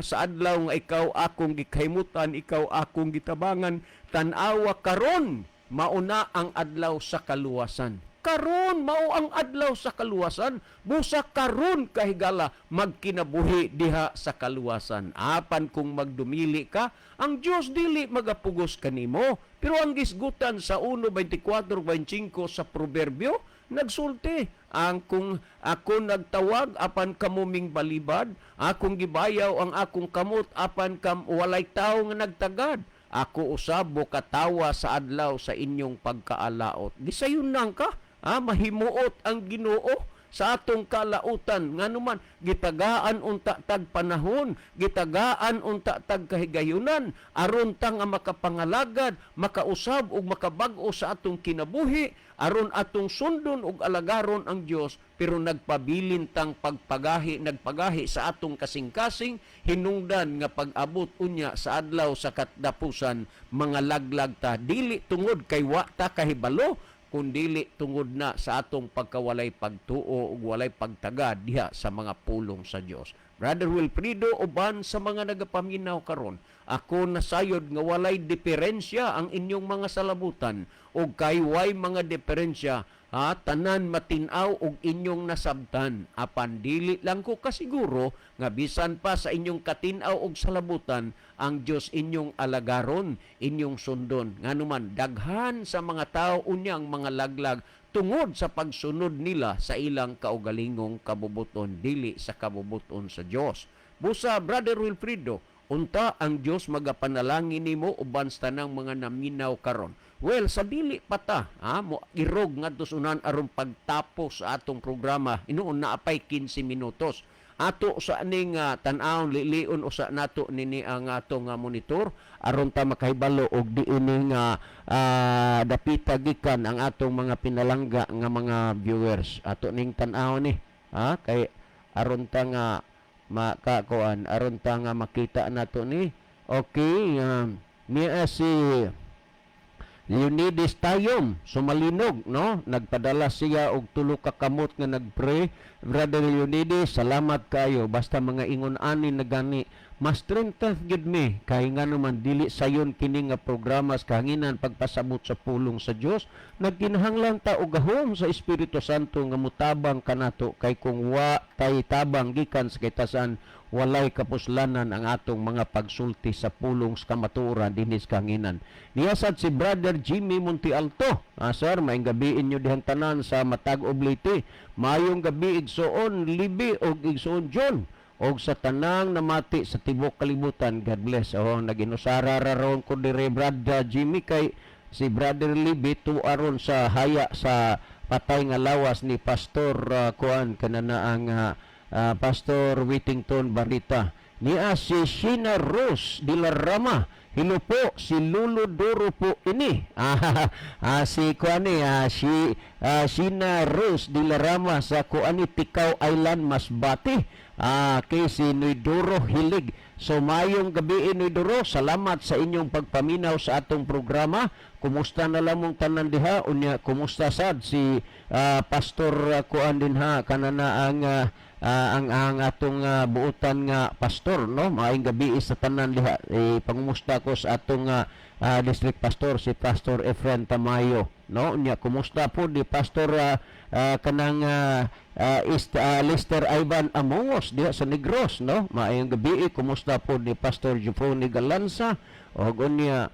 sa adlaw nga ikaw akong gikahimutan, ikaw akong gitabangan, tan-awa karon mauna ang adlaw sa kaluwasan. Karon mao ang adlaw sa kaluwasan. Busa karon, kahigala, magkinabuhi diha sa kaluwasan. Apan kung magdumili ka, ang Dios dili magapugos kanimo. Pero ang gisgutan sa 1:24-25 sa Proverbio, nagsulti, ang kung ako nagtawag apan kamo ming balibad, akong gibayaw ang akong kamot apan kam walay tawo nga nagtagad. Ako usab katawa sa adlaw sa inyong pagkaalaot. Gisayon nang ka, mahimuot ang Ginoo. sa atong kalautan. Nganuman gitagaan unta tag panahon, gitagaan unta tag kahigayunan aron ta nga makapangalagad, makausab ug makabag-o sa atong kinabuhi, aron atong sundon ug alagaron ang Dios, pero nagpabilin tang pagpagahi, nagpagahi sa atong kasing-kasing, hinungdan nga pag-abot unya sa adlaw sa katapusan, mga laglag ta, dili tungod kay wa ta kahibalo, kundili tungod na sa atong pagkawalay pagtuo ug walay pagtaga diha sa mga pulong sa Dios. Brother Wilfredo, uban sa mga nagapaminaw karon, ako nasayod nga walay diferensya ang inyong mga salabutan, ug kay way mga diferensya ha, tanan matin-aw og inyong nasabtan, apan dili lang ko kasiguro nga bisan pa sa inyong katin-aw og salabutan, ang Dios inyong alagaron, inyong sundon. Nganuman daghan sa mga tao unyang mga laglag tungod sa pagsunod nila sa ilang kaugalingong kabubuton, dili sa kabubuton sa Dios. Busa, Brother Wilfredo, unta ang Dios magapanalangin nimo uban sa tanang mga naminaw karon. Well, sa dili pa ta ha, mo irog ngadto sa unahan aron pagtapos sa atong programa, inuon na apay 15 minutos. Ato sa aning tan-awon, lilion usa nato nini ang atong monitor aron ta makahibalo og diini nga dapita gikan ang atong mga pinalangga nga mga viewers. Ato ning tan-awon ni ha, kay aron ta nga makakuan, aron ta nga makita nato ni. Okay, niya si Leonides Tayom Sumalinog, no, nagpadala siya og tulo ka kamot nga nagpray. Brother Leonides, salamat kayo. Basta mga ingon ani na gani, mas strength gyud mi kay ngano man dili sayon kini nga programa sa kahanginan, pagpasabot sa pulong sa Dios, nagkinahanglan ta og gahom sa Espiritu Santo nga mutabang kanato, kay kung wa tay tabang gikan sa kitasan, walay kapuslanan ang atong mga pagsulti sa pulong sa kamatuoran dinhi sa kahanginan. Niya sad si Brother Jimmy Montealto. Ah, sir, maayong gabi inyo dihang tanan sa Matag-ob, Leyte. Maayong gabi, igsoon Libi og igsoon John og sa tanang namati sa tibok kalibutan. God bless. Oh, naginusara ra ron ko dire, Brother Jimmy, kay si Brother Libi aron sa haya sa patay nga lawas ni Pastor kuan kanana ang Pastor Whittington Barita. Niya si Sheena Rose de la Rama. Hello po, si Lolo Doro po ini. Si kuan ni si Sheena Rose de la Rama sa kuan ni Ticao Island, Masbate. Kay si Noidoro Hilig. So mayong gabi, Noidoro, salamat sa inyong pagpaminaw sa atong programa. Kumusta na lamong tanan diha? Unya kumusta sad si Pastor kuan din ha, kanana ang ang atong buutan nga pastor, no? Maayong gabi sa tanan diha. Eh, pangumusta ko sa atong district pastor, si Pastor Efren Tamayo, no? Unya kumusta po di Pastor kanang East, Lester Ivan Amongos diha sa Negros, no? Maayong gabi. Kumusta po ni Pastor Jufoni Galanza og unya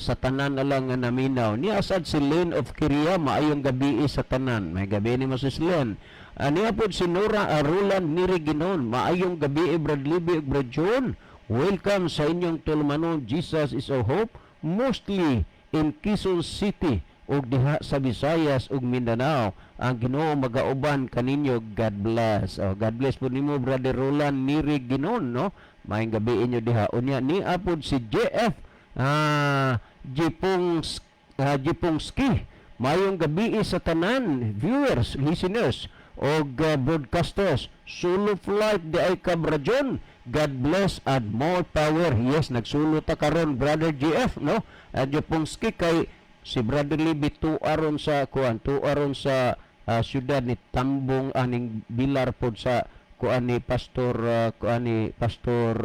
sa tanan na lang nga naminaw. Niya sad si Lane of Kiria, maayong gabi sa tanan. May gabi ni mo si Len. Niya po si Nora Arulan Niriginon, maayong gabi, Brad Libby ug Brad John. Welcome sa inyong tulumanon, Jesus is our hope, mostly in Quezon City ug diha sa Visayas ug Mindanao. Ang Ginoo magauban kaninyo. God bless. Oh, God bless po nimo, Brother Roland Niriginon, no? Maayong gabi inyo diha. Unya ni apod si JF Jipongski. Maayong gabi sa tanan, viewers, listeners og broadcasters. Solo flight di ay ka, Brajon. God bless and more power. Yes, nagsulo ta karon, Brother GF, no? Jipongski, kay si Brother Libby tu aron sa kuan, tu aron sa syudad ni Tambong aning Bilar pod sa kuan ni Pastor kuan ni Pastor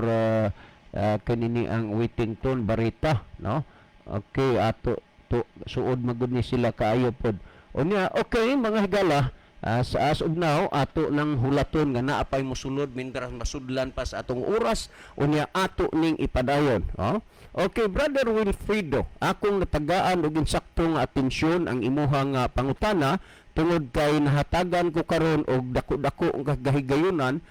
kanini ang Whittington Barita, no? Okay, ato to suod magud ni sila kaayo pod. Unya okay, mga higala, sa as of now ato nang hulaton nga naa pay mosulod mindras masudlan pa sa atong oras. Unya ato ning ipadayon, oh. Okay, Brother Wilfredo, akong natagaan og insakto nga atensyon ang imuhang pangutana tungod kay nahatagan ko karon og dako-dako nga kahigayunan,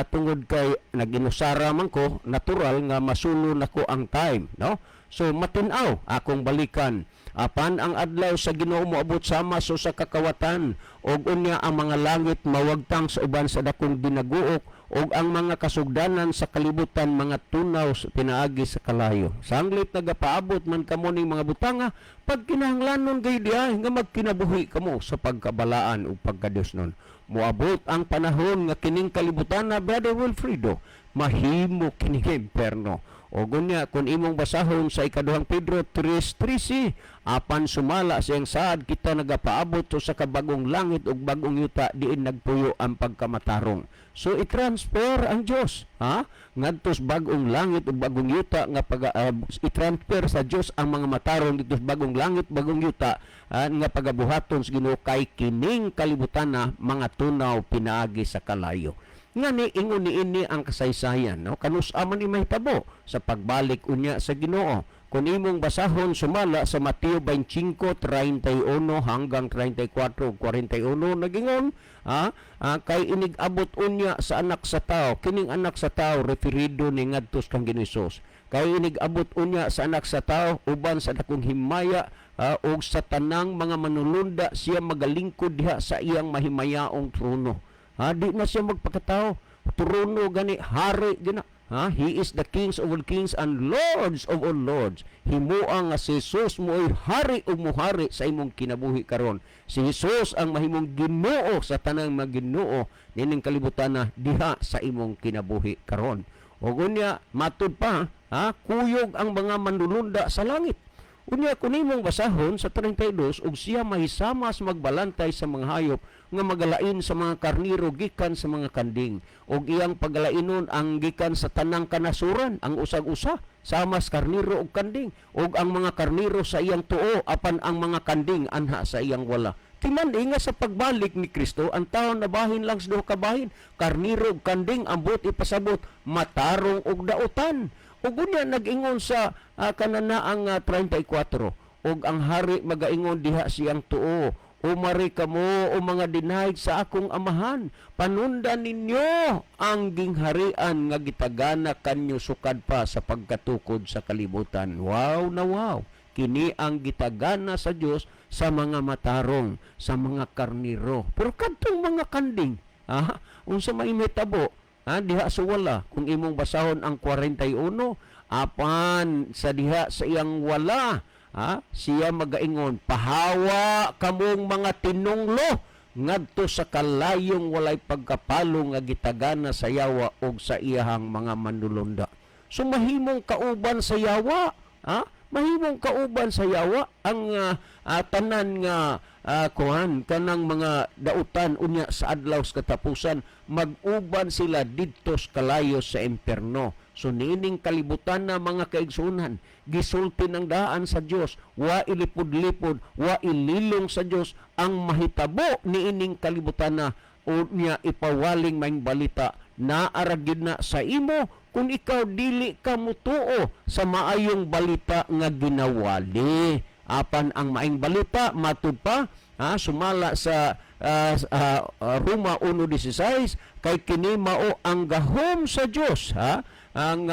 tungod kay naginusara man ko, natural nga masulo nako ang time, no? So matin-aw akong balikan. Apan ang adlaw sa Ginoo moabot sama sa usa ka kawatan, ug unya ang mga langit mawagtang sa uban sa dakong dinaguok, ug ang mga kasugdanan sa kalibutan mga tunaw sa pinaagi sa kalayo. Sanglit nagapaabot man kamo ning mga butanga, pagkinahanglanon gayud diay nga magkinabuhi kamo sa pagkabalaan ug pagkadiyosnon. Moabot ang panahon nga kining kalibutan na, Brother Wilfredo, mahimo kining imperno. O unya, kung imong basahon sa Ikaduhang Pedro 3:13, apan sumala sa iyang saad kita nagapaabot sa kabagong langit ug bagong yuta diin nagpuyo ang pagkamatarong. So i-transfer ang Dios, ha? Ngadto sa bagong langit ug bagong yuta nga pag i-transfer sa Dios ang mga matarong dito sa bagong langit, bagong yuta nga pagabuhaton sa Ginoo, kay kining kalibutan na mga tunaw pinaagi sa kalayo. Ngani ingon niini ang kasaysayan, no? Kanus-a man ni mahitabo sa pagbalik unya sa Ginoo? Kung imong basahon sumala sa Mateo 25:31 hanggang 34 41, nagingon, kay inig-abot unya sa Anak sa Tao. Kining Anak sa Tao referido ni ngadto sa kang Ginoo Hesus. Kay inig-abot unya sa Anak sa Tao uban sa dakong himaya ug sa tanang mga manulunda, siya magalingkod diha sa iyang mahimayaong trono. Ha, di na siya magpakatao. Trono gani, hari gina. Ha, he is the kings of all kings and lords of all lords. Himua nga si Jesus mo'y hari ug muhari sa imong kinabuhi karon. Si Jesus ang mahimong Ginoo sa tanang mga Ginoo nining kalibutan na diha sa imong kinabuhi karon. Ug unya matud pa, ha, kuyog ang mga manlulunda sa langit. Unya kun imong basahon sa 32, ug siya mahisamas magbalantay sa mga hayop nga magalain sa mga karniro gikan sa mga kanding, ug iyang pagalainon ang gikan sa tanang kanasuran ang usag-usa samas karniro ug kanding, ug ang mga karniro sa iyang tuo, apan ang mga kanding anha sa iyang wala. Timan nga sa pagbalik ni Kristo, ang tao na bahin lang sa duha ka bahin, karniro ug kanding. Ang buot ipasabot, matarong ug dautan. Ug unya nag-ingon sa kanana ang 34, ug ang hari magaingon diha siyang tuo, "Umari kamo, o mga dinahig sa akong Amahan, panundan ninyo ang gingharian nga gitagana kanyo sukad pa sa pagkatukod sa kalibutan." Wow na wow. Kini ang gitagana sa Dios sa mga matarong, sa mga karniro. Pero kadtong mga kanding, unsa may mitabo? Diha sa wala, kung imong basahon ang 41, apan sa diha sa iyang wala, siya magaingon, "Pahawa kamong mga tinunglo ngadto sa kalayong walay pagkapalo nga gitagana sa yawa og sa iyahang mga manulunda." So mahimong kauban sa yawa, ha? Mahimong kauban sa yawa ang tanan nga kuan kanang mga dautan unya sa adlaw sa katapusan, mag-uban sila didto sa kalayo sa imperno. So niining kalibutan na, mga kaigsunan, gisulti ng daan sa Dios, wa ilipod-lipod, wa ililong sa Dios ang mahitabo niining kalibutan na. Unya ipawaling maayong balita, naa ra gyud na sa imo kung ikaw dili ka mutuo sa maayong balita nga ginawali. Apan ang maayong balita, matud pa, sumala sa Roma 1:16, kay kini mao ang gahom sa Dios, ha, ang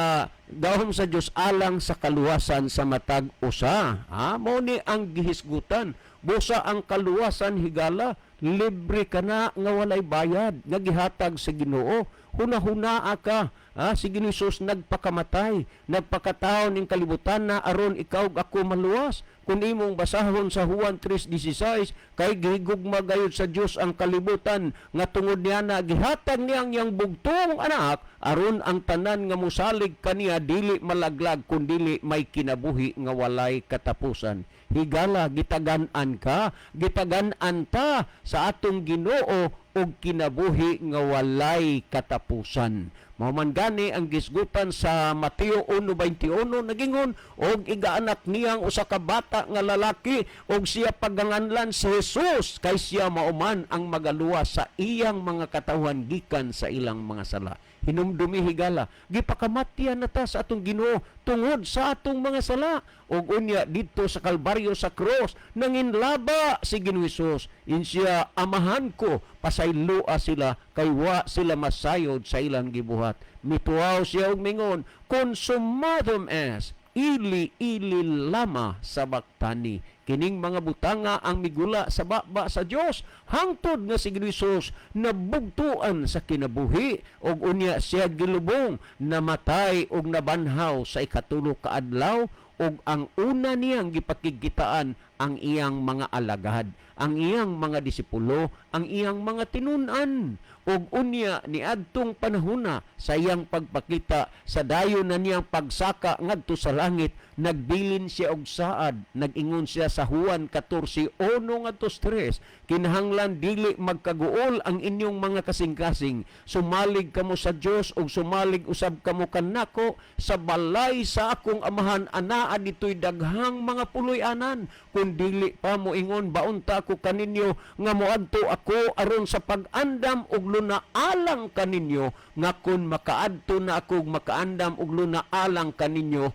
gahom sa Dios alang sa kaluwasan sa matag usa, ha. Mao ni ang gihisgutan. Busa ang kaluwasan, higala, libre ka na nga walay bayad nga gihatag sa Ginoo. Hunahunaa ka, ha, si Ginoo Hesus nagpakamatay, nagpakatao ning kalibutan na aron ikaw ug ako maluwas. Kung imong basahon sa Juan 3:16, kay gihigugma gayud sa Dios ang kalibutan nga tungod niya na gihatag niya ang iyang bugtong anak aron ang tanan nga mosalig kaniya dili malaglag kundili may kinabuhi nga walay katapusan. Higala, gitagan-an ka, gitagan-an ta sa atong Ginoo og kinabuhi nga walay katapusan. Mao man gani ang gisgutan sa Mateo 1:21, nagingon, og igaanak niyang usa ka bata nga lalaki, og siya paganganlan si Jesus, kay siya mao man ang magaluwas sa iyang mga katawhan gikan sa ilang mga sala. Hinumdumi, higala, gipakamatyan na ta sa atong Ginoo tungod sa atong mga sala. Ug unya didto sa Kalbaryo, sa cross, nanginlaba si Ginoo Hesus. Insiya, "Amahan ko, pasayloa sila kay wa sila masayod sa ilang gibuhat." Mituaw siya og mingon, "Consummatum est." Ili, ili, lama sabaktani? Kining mga butanga ang migula sa baba sa Dios hangtod nga si Hesus nabugtuan sa kinabuhi ug unya siya gilubong, namatay ug nabanhaw sa ikatulo ka adlaw, ug ang una niyang gipakigkitaan ang iyang mga alagad, ang iyang mga disipulo, ang iyang mga tinun-an. Ug unya niadtong panahona sa iyang pagpakita sa dayon na niyang pagsaka ngadto sa langit, nagbilin siya og saad. Nag-ingon siya sa Juan 14:1 ngadto 3, "Kinahanglan dili magkaguol ang inyong mga kasing-kasing. Sumalig kamo sa Dios ug sumalig usab kamo kanako. Sa balay sa akong Amahan anaa ditoy daghang mga puloy-anan. Kun dili pa, moingon baunta ako kaninyo nga moadto ako aron sa pag-andam og luna alang kaninyo, nga kun makaadto na ako ug makaandam og luna alang kaninyo,"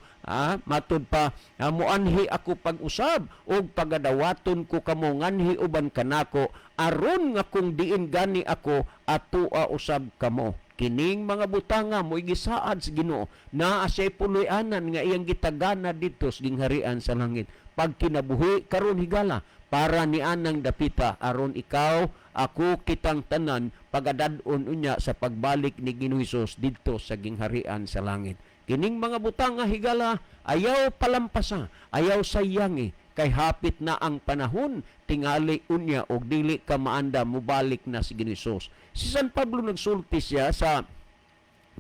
matud pa, "muanhi ako pag-usab ug pagadawaton ko kamo nganhi uban kanako, aron nga kung diin gani ako, atoa usab kamo." Kining mga butanga mo'y gisaad sa Ginoo. Naa siya'y puloy-anan nga iyang gitagana didto sa gingharian sa langit. Pagkinabuhi karon, higala, para ni anang dapita aron ikaw, ako, kitang tanan pagadad-on unya sa pagbalik ni Ginoo Hesus didto sa gingharian sa langit. Kining mga butanga, higala, ayaw palampasa, ayaw sayangi, kay hapit na ang panahon tingali unya og dili ka maanda mobalik na si Ginoo Hesus. Si San Pablo, nagsulti siya sa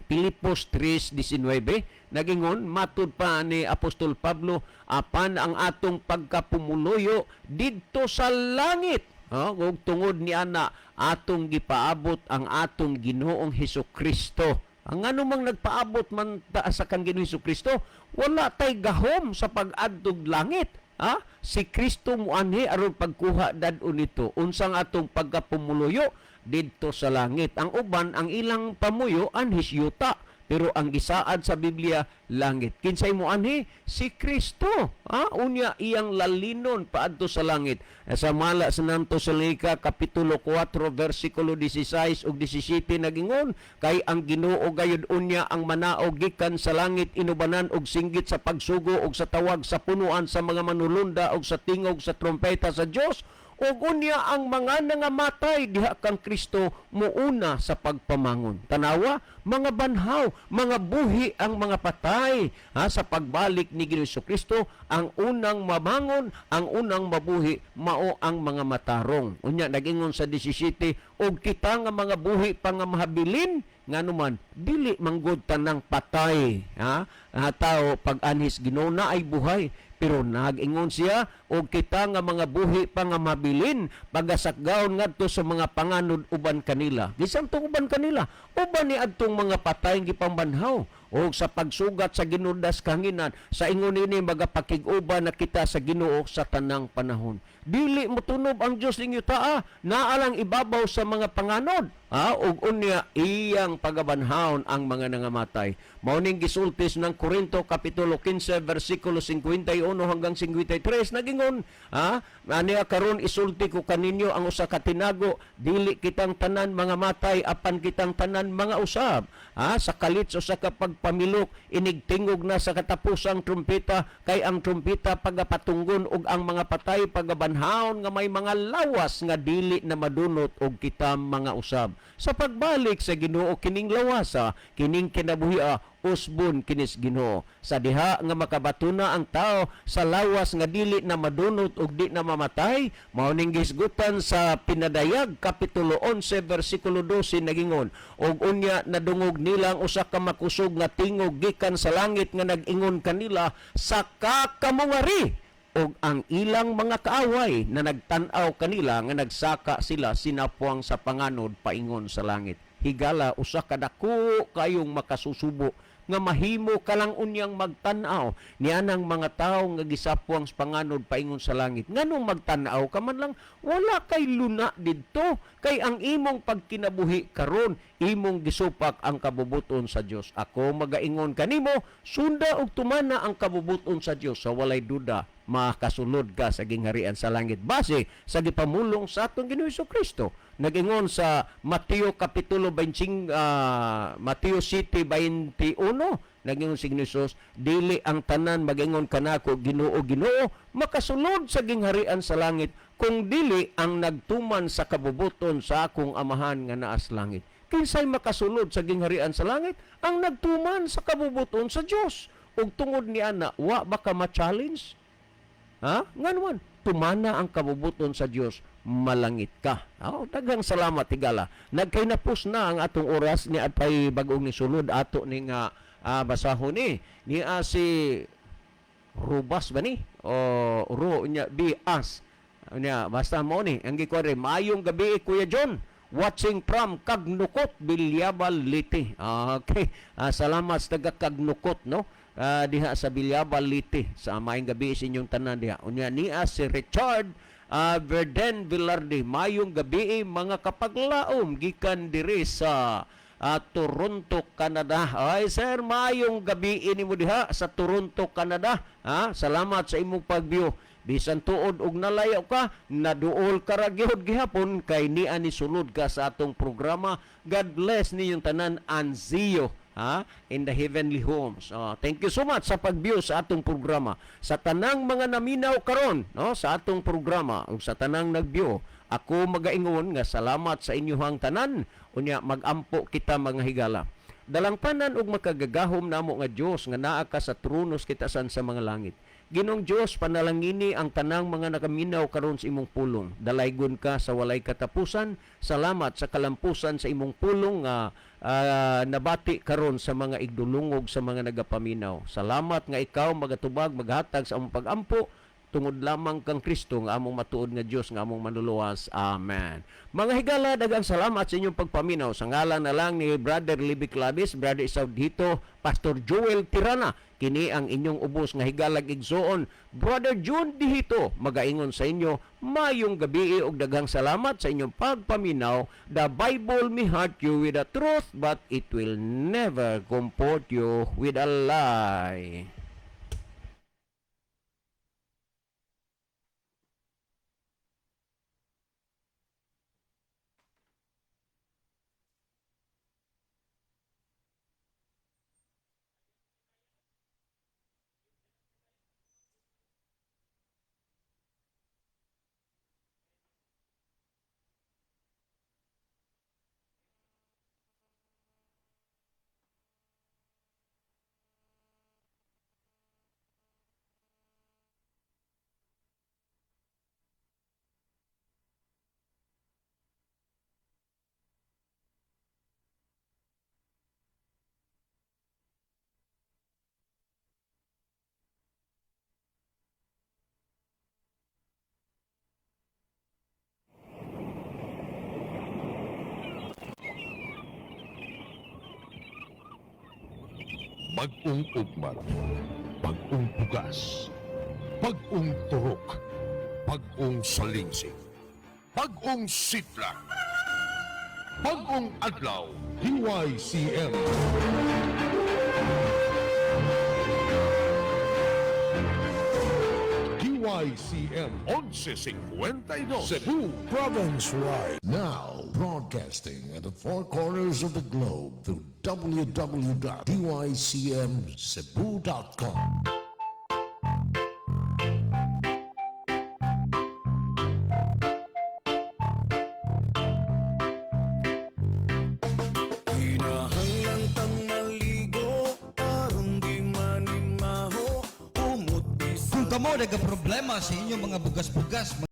Pilipos 3:19, nagingon, matud pa ni Apostol Pablo, apan ang atong pagkapumuluyo didto sa langit. Oh, ug tungod ni ana atong gipaabot ang atong Ginoong Hesus Kristo. Ang ano mang nagpaabot man ta sa kan Ginoong Hesus Kristo, wala tay gahom sa pag-adtog langit. Ha? Si Kristo muanhi aron pagkuha dad-on nito. Unsang atong pagkapumuluyo didto sa langit. Ang uban, ang ilang pamuyo anhis yuta. Pero ang gisaad sa Biblia, langit. Kinsay mo anhi? Si Kristo. Ha? Unya iyang lalinon paadto sa langit. Sa mala sa Nanto Salika kapitulo 4 versikulo 16 ug 17, nagingon, "Kay ang Ginoo gayud unya ang manaog gikan sa langit inubanan og singgit sa pagsugo og sa tawag sa punuan sa mga manulunda og sa tingog sa trompeta sa Dios, ug unya ang mga nangamatay diha kang Kristo muuna sa pagpamangon." Tanawa, mga banhaw, mga buhi ang mga patay, ha, sa pagbalik ni Ginoong Kristo. Ang unang mabangon, ang unang mabuhi, mao ang mga matarong. Unya nagingon sa 17, "Ug kita nga mga buhi pa nga mahabilin," nganuman dili manggod tanang patay, ha, ha tao pag-anhis Ginoo na ay buhay. Pero nag-ingon siya, "Og kita nga mga buhi pa nga mabilin, pagasakgaon ngadto sa mga panganod uban kanila." Gisan tong uban kanila? Uban ni adtong mga patay gipambanhaw. Og sa pagsugat sa ginudas kanginan, sa ingon ini magapakig-uban na kita sa Ginoo sa tanang panahon. Dili mo tunob ang Dios ning yutaa, naa lang ibabaw sa mga panganod. Ha, ug unya iyang pagabanhawon ang mga nangamatay. Mao ning gisultis ng Korinto kapitulo 15 versikulo 51 hanggang 53. Nagingon, ha, "Aniya karon isulti ko kaninyo ang usa ka tinago: dili kitang tanan mga matay, apan kitang tanan mga usab. Ha, sa kalit sa usa ka pagpamilok, inigtingog na sa katapusang trumpeta, kay ang trumpeta pagapatunggon ug ang mga patay pagabanhawon nga may mga lawas nga dili na madunot, og kita mga usab. Sa pagbalik sa Ginoo, kining lawasa, kining kinabuhia, usbon kinis Ginoo. Sa diha nga makabatuna ang tao sa lawas nga dili na madunot ug di na mamatay." Mao ning gisgutan sa Pinadayag kapitulo 11 versikulo 12. Nagingon, "Ug unya nadungog nila ang usa ka makusog nga tingog gikan sa langit nga nag-ingon kanila, 'Saka kamo ngari!' Ug ang ilang mga kaaway na nagtan-aw kanila nga nagsaka sila sinapwang sa panganod paingon sa langit." Higala, usa ka dako kayong makasusubo nga mahimo ka lang unyang magtan-aw nianang mga tawo nga gisapwang sa panganod paingon sa langit. Nganong magtan-aw ka man lang? Wala kay luna didto, kay ang imong pagkinabuhi karon, imong gisupak ang kabubuton sa Dios. Ako magaingon kanimo, sunda og tumana ang kabubuton sa Dios, sa walay duda makasulod ka sa gingharian sa langit base sa gipamulong sa atong Ginoong Kristo. Nagingon sa Mateo kapitulo 20, Mateo 7:21. Nag-ingon si Jesus, dili ang tanan magingon kanako, "Ginoo, Ginoo," makasulod sa gingharian sa langit, kung dili ang nagtuman sa kabubuton sa akong Amahan nga naa sa langit. Kinsay makasulod sa gingharian sa langit? Ang nagtuman sa kabubuton sa Dios. Ug tungod ni ana, wa ba ka ma-challenge? Ha? Nganuman, tumana ang kabubuton sa Dios, malangit ka. Oh, daghang salamat, higala. Nagkainapos na ang atong oras ni atay bag-ong ni sulod ato ni nga basahon ni. Ni si Rubas ba ni? O Ro nya B as. Nya basta mo ni ang gikuan, "Maayong gabi, Kuya John. Watching from Kagnukot, Bilyabal, Leyte." Okay. Salamat sa taga Kagnukot, no? Diha sa Bilyabal, Leyte. Sa maayong gabi sa inyong tanan diha. Unya niya si Richard Verden Villarde. "Mayong gabi, mga kapaglaom, gikan diri sa Toronto, Canada." Ay sir, mayong gabi nimo diha sa Toronto, Canada. Ha? Salamat sa imong pag-view. Bisan tuod og nalayo ka, naduol ka ra gyud gihapon kay niya ni sulod ka sa atong programa. God bless ninyong tanan and see you, ha, in the heavenly homes. Oh, thank you so much sa pag-view sa atong programa. Sa tanang mga naminaw karon, no, sa atong programa ug sa tanang nag-view, ako magaingon nga salamat sa inyuhang tanan. Unya magampo kita, mga higala. Dalangpanan ug makagagahom namo nga Dios nga naa ka sa trono sa kitasan sa mga langit. Ginoong Dios, panalangini ang tanang mga nakaminaw karon sa imong pulong. Dalaygon ka sa walay katapusan. Salamat sa kalampusan sa imong pulong nga nabati karon sa mga igdulungog, sa mga nagapaminaw. Salamat nga ikaw magatubag, maghatag sa among pagampo tungod lamang kang Kristo nga among matuod nga Dios nga among manluluwas. Amen. Mga higala, daghang salamat sa inyong pagpaminaw. Sa ngalan na lang ni Brother Libby Clavis, Brother Isaw Dito, Pastor Joel Tirana, kini ang inyong ubos nga higalag igsoon, Brother June Dihito, magaingon sa inyo, mayong gabi ug daghang salamat sa inyong pagpaminaw. The Bible may hurt you with the truth, but it will never comfort you with a lie. Bag-ong ugmat, bag-ong bugas, bag-ong turok, bag-ong salingsing, bag-ong sidlang, bag-ong adlaw, DYCM. DYCM 1152 Cebu Province-wide. Now, broadcasting at the four corners of the globe through www.dycmcebu.com. Kinahanglan tang maligo aron di manimaho umot Kung kamo nagka problema sa inyong mga bugas-bugas,